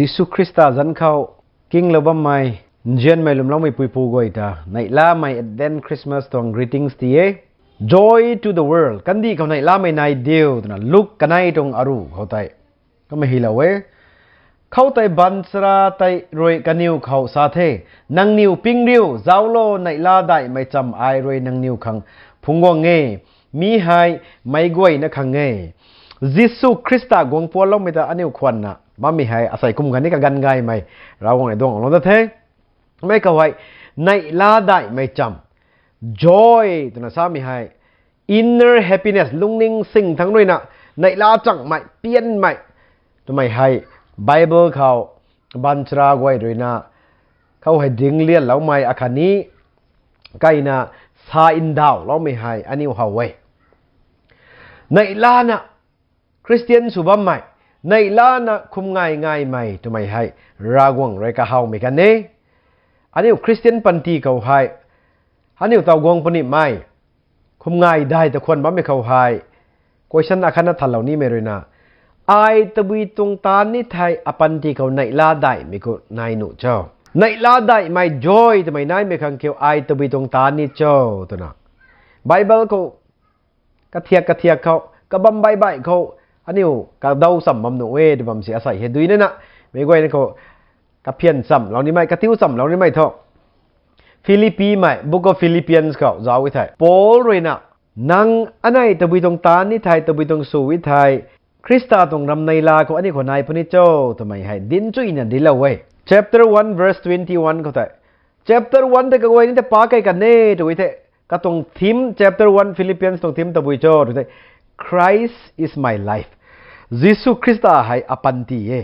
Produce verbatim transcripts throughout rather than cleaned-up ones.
Jisu Khrista zanc khou kinglou bammei, nzianmei lwmloumei puipu guay ta neihlamei Advent Christmas tuang greetings ti e. Joy to the world. Kandih khou neihlamei nai diu twna Luk kanei tuang aru khou tei kamei hylou e. Khoutei baanchara tei rui kaniw khou sa the, nangniw ping riu, zauclo, neihla daihmei cham ai rui nangniw khang phungc guang e, mi hei meic guayna khang e. Jisu Khrista guang puanloumei ta aniu khwanna bammei hei asei kum khatni kaganv gaymei Ravguangc rui duanglou ta the. Mei khou hei neihla daihmei cham, joy twna samei hei inner happiness, lungning sing thangc ruina neihla changmei, pianmei twmei hei Bible khou baanchara guay ruina khou hei dinglianloumei akhatni kaina sa ndauhloumei hei aniu how e. Neihlana Christian sw bammei, neihlana khum ngai ngaimei twmei hei Ravguangc rui kahawmei kan e. Aniu Christian panty khou hei aniu taw guang punimei, khum ngai dai ta khwan bammei khou hei question akhatna thanlou nimei ruina, ai tabui tuang taanv ni thei apanty khou neihla daihmei khou nai nuh cho? Neihla daihmei joy twmei naimei khang kiu ai tabui tuang taanv ni cho twna Bible khou kathiak kathiak khou, kabam baih baih khou aniu kadaw cham bam nuh e tw bam si asei hei dui nana, meic guayna khou kaphian chamlou nimei, katiu chamlou nimei thu Philippimei, Book of Philippians khou zauc e thei Paul ruina, nang anei tabui tuang taanv ni thei, tabui tuang sw e thei, Khrista tuang ramneila khou aniu khou nai puni cho twmei hei dinc chuyna dinclou e. Chapter one verse twenty-one khou tei, chapter one tei kaguay ni tei pakei kan e tw e thei, katuang theme, chapter one Philippians tuang theme tabui cho tw thei, Christ is my life. Jisu Khrista hei apanty e.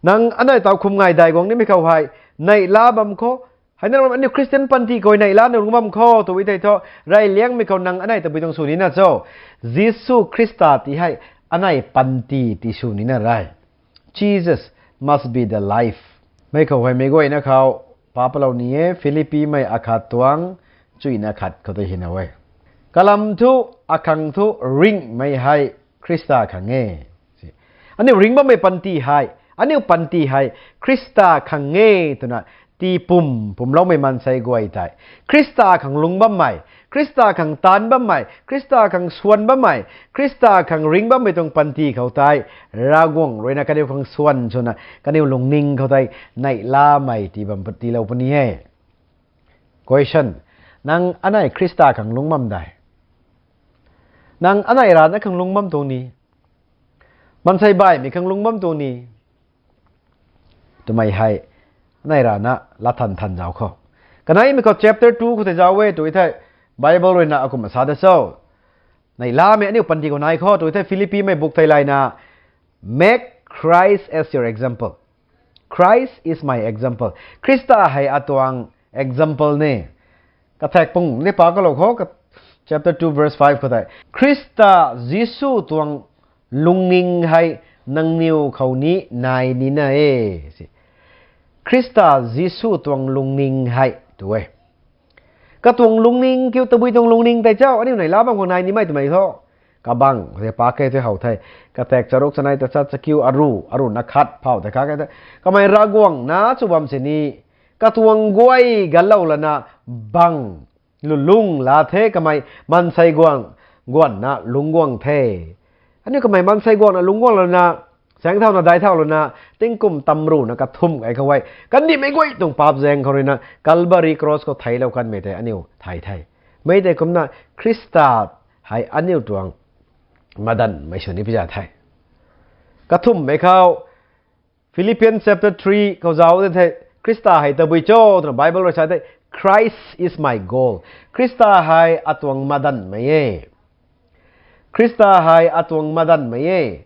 Nang anei taw khum ngai dai guang nimei khou hei neihla bam khou, hei nang aniu Christian panty khou neihla nang lungc bam khou tw e thei thu, reyliangmei khou nang anei tabui tuang sw nina cho? Jisu Khrista ti hei anei panty ti sw nina rei. Jesus must be the life. Mei khou hei meic guayna khou pa palou ni e, Philippimei akhat tuang chuyna khat khou tei hylou e. Kalam thu, akhang thu ringhmei hei Khrista khang e. Aniu ringh bammei panty hei, aniu panty hei Khrista khang e twna tii pum pumloumei maansei guay tei, Khrista khang lungc bammei, Khrista khang taanv bammei, Khrista khang swan bammei, Khrista khang ringh bammei tuang panty khou tei, Ravguangc ruina kaniw khang swan swna kaniw lungning khou tei neihlamei tii bam tiilou puni e. Question: nang anei Khrista khang lungc bam dei? Nang anei rana khang lungc bam tuang ni? Maansei baihmei khang lungc bam tuang ni? Twmei hei anei rana lathan than zauc khou, kaneimei khou chapter two khou tei zauc e tw e thei, Bible ruina akumna sa da cho? Neihlamei aniu panty khou nai khou tw e thei, Philippimei book thei layna, make Christ as your example. Christ is my example. Khrista hei atuang example ni. Kathak pung ni pa kalou khou, chapter two verse five khou tei, Khrista Jisu tuang lungning hei nangniw khou ni nai nina e. Khrista Jisu tuang lungning hei tw e. Katuang lungning kiu tabui tuang lungning tei cho, aniu neihla bam khou nai nimei twmei thu, kabang khou tei pakei tei how the. Kathak charuk, chanei, tachat, chakiu, aru, aru na khat phou tei kha kei the. Kamei Ravguangc na sw bam sini, katuang guay ganlou lana bang lulung la the, kamei maansei guang, guanna lungc guang the. Aniu kamei maansei guangna lungc guang lana, saeng thauna dai thau lana, tingkum tamruna kathumh gay khou e, kandihmei guay tuang paap zaeng khou ruina Calvary cross khou theiclou kanmei tei aniu thay the. Mei tei kumna Khrista hei aniu tuang madanmei sw ni pi za the. Kathumhmei khou, Philippians chapter three khou zauc de the, Khrista hei tabui cho twna Bible rui sa the, Christ is my goal. Khrista hei atuang madanmei e. Khrista hei atuang madanmei e.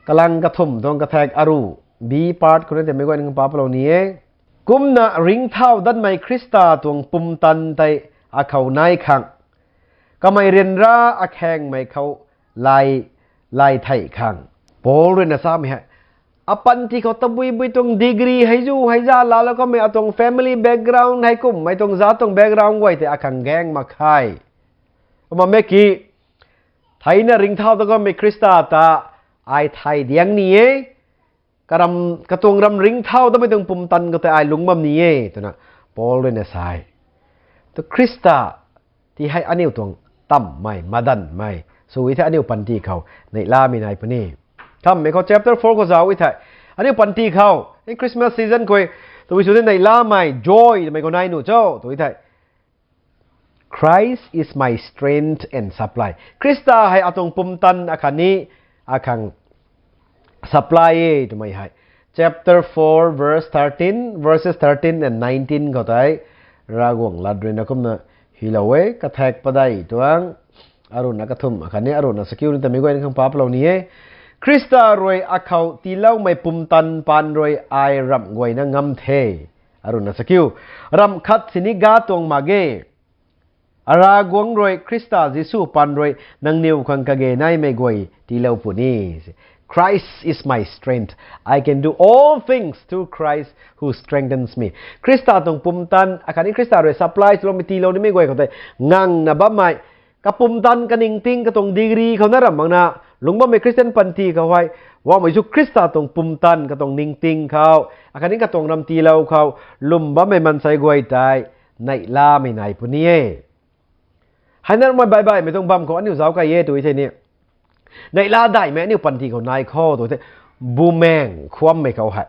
Kalang kathumh tuang kathak aru, B part khou na tei meic guay nang pa palou ni e. Kumna ringcthau datmei Khrista tuang pumtan tei akhou nai khang, kamei ryanra akhaengmei khou lay, lay thei khang, Paul ruina samei hei, apanty khou tabui bui tuang degree hei zu hei za laalou kamei, atuang family background hei kummei tuang za tuang background guay tei akhang gaeng mak khe. Kumna mei ki, theina ringcthau dat kamei Khrista ta ai thay diang ni e. karam, katuang ram ringcthau datmei tuang pumtan khou tei ai lungc bam ni e twna Paul rui na sa e. Tu Khrista ti hei aniu tuang tammei, madanmei sw e thei aniu panty khou neihlamei nai puni. Thammei khou chapter four khou zauc e thei, aniu panty khou, in Christmas season khou, tabui sw tei neihlamei, joy twmei khou nai nuh cho tw e thei, Christ is my strength and supply. Khrista hei atuang pumtan akhatni akhang supply e twmei hei chapter four verse thirteen, verses thirteen and nineteen khou tei Ravguangc lat rui na kumna hylou e, kathak padeih tuang aruhna kathumh akhatni aruhna sakiu ni tamei guayna khang pa palou ni e. Khrista rui akhou tiiloumei pumtan paan rui ai ramh guayna ngam the. Aruhna sakiu, ramh khat sini ga tuang mak ge. Aravguangc rui Khrista Jisu paan rui nangniw khang kage naimei guay tiilou puni. Christ is my strength. I can do all things through Christ who strengthens me. Khrista tuang pumtan akhatni Khrista rui supply swloumei, tiilou nimei guay khou tei ngangna bammei, kapumtan kaningting katuang degree khou na ramh makna lungc bammei Christian panty khou hei, Poubauhmei Jisu Khrista tuang pumtan katuang ningting khou akhatni katuang ram tiilou khou lwm bammei maansei guay tei neihlamei nai puni e. Hei na ramei baihbaihmei tuang bam khou aniu zauc kai e tw e thei ni, neihla daihmei aniu panty khou nai kho tw e thei, bumaeng khwammei khou hei,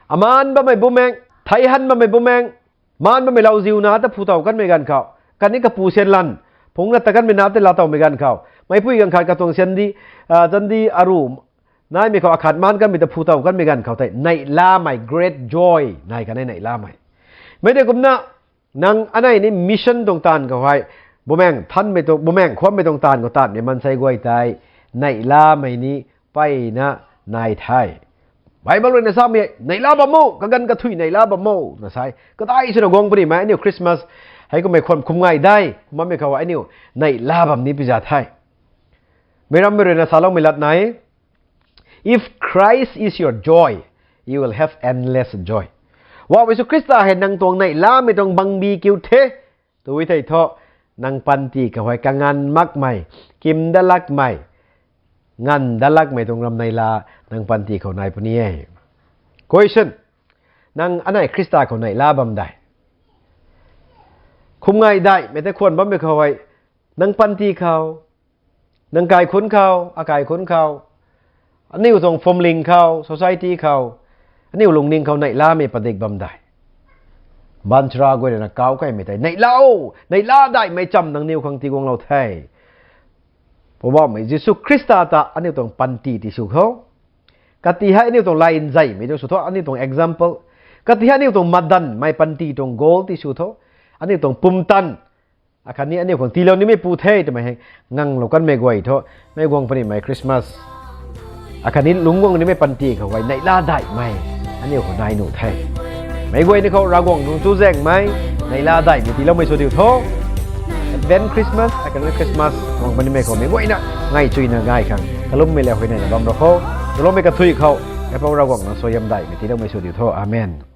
amaan bammei bumaeng, thei han bammei bumaeng, maan bammei lauziu na ta phu tow kanmei ganv khou, khatni kapu syan lan, phungc na ta kanmei na tei laa towmei ganv khou, meicpui ganv khat katuang syan di, zandi aru naimei khou akhat maan kanmei ta phu tow kanmei ganv khou tei neihlamei, great joy nai kan e neihlamei. Mei tei kumna, nang anei ni mission tuang taanv khou hei, bumaeng thanmei tuang, bumaeng khwammei tuang taanv khou taanvmei maansei guay tei neihlamei ni mpeyna nai the. Bible rui na samei, neihla bam o, kaganv kathuic neihla bam o na sa e. Kadai swna guang punimei aniu Christmas hei kummei khwan khum ngai dai kum bammei khou aniu neihla bam ni piza the. Meic rammei rui na saloumei lat nai, If Christ is your joy, you will have endless joy. Poubauhmei Jisu Khrista hei nang tuang neihlamei tuang bangbi kiu the tw e thei thu, nang panty khou hei kanganv makmei, kim dat lakmei, nganv dat lakmei tuang ram neihla nang panty khou nai puni e. Question: Nang anei Khrista khou neihla bam dai? Khum ngai daihmei tei khwan bammei khou hei, nang panty khou, nang kaikhunc khou, akaikhunc khou, aniu tuang phwamling khou, society khou, aniu lungning khou neihlamei padik bam dai? Baanchara guay rui na kauc kaimei tei, neihla o, neihla daihmei cham nangniw khang tiiguanglou the. Poubauhmei Jisu Khrista ta aniu tuang panty tisw tho. Kati hei aniu tuang lay nzeimei tuang sw tho, aniu tuang example. Kati hei aniu tuang madanmei panty tuang goal tisw tho. Aniu tuang pumtan akhatni aniu khang tiilou nimei pu the twmei hei nganglou kanmei guay thu, meic guang punimei Christmas akhatni lungc guang nimei panty khou hei neihla daihmei aniu khou nai nuh the. Meic guay ni khou Ravguangc nung chuzaenghmei, neihla daihmei tiiloumei sw diu tho. Advent Christmas akhatni Christmas guang punimei khou meic guayna ngaichuyna gay khang kalummei le huayneyna bam ro kho. Taloumei kathuic khou Kaipouc Ravguangc nang suaihiam daihmei tiiloumei sw diu tho. Amen.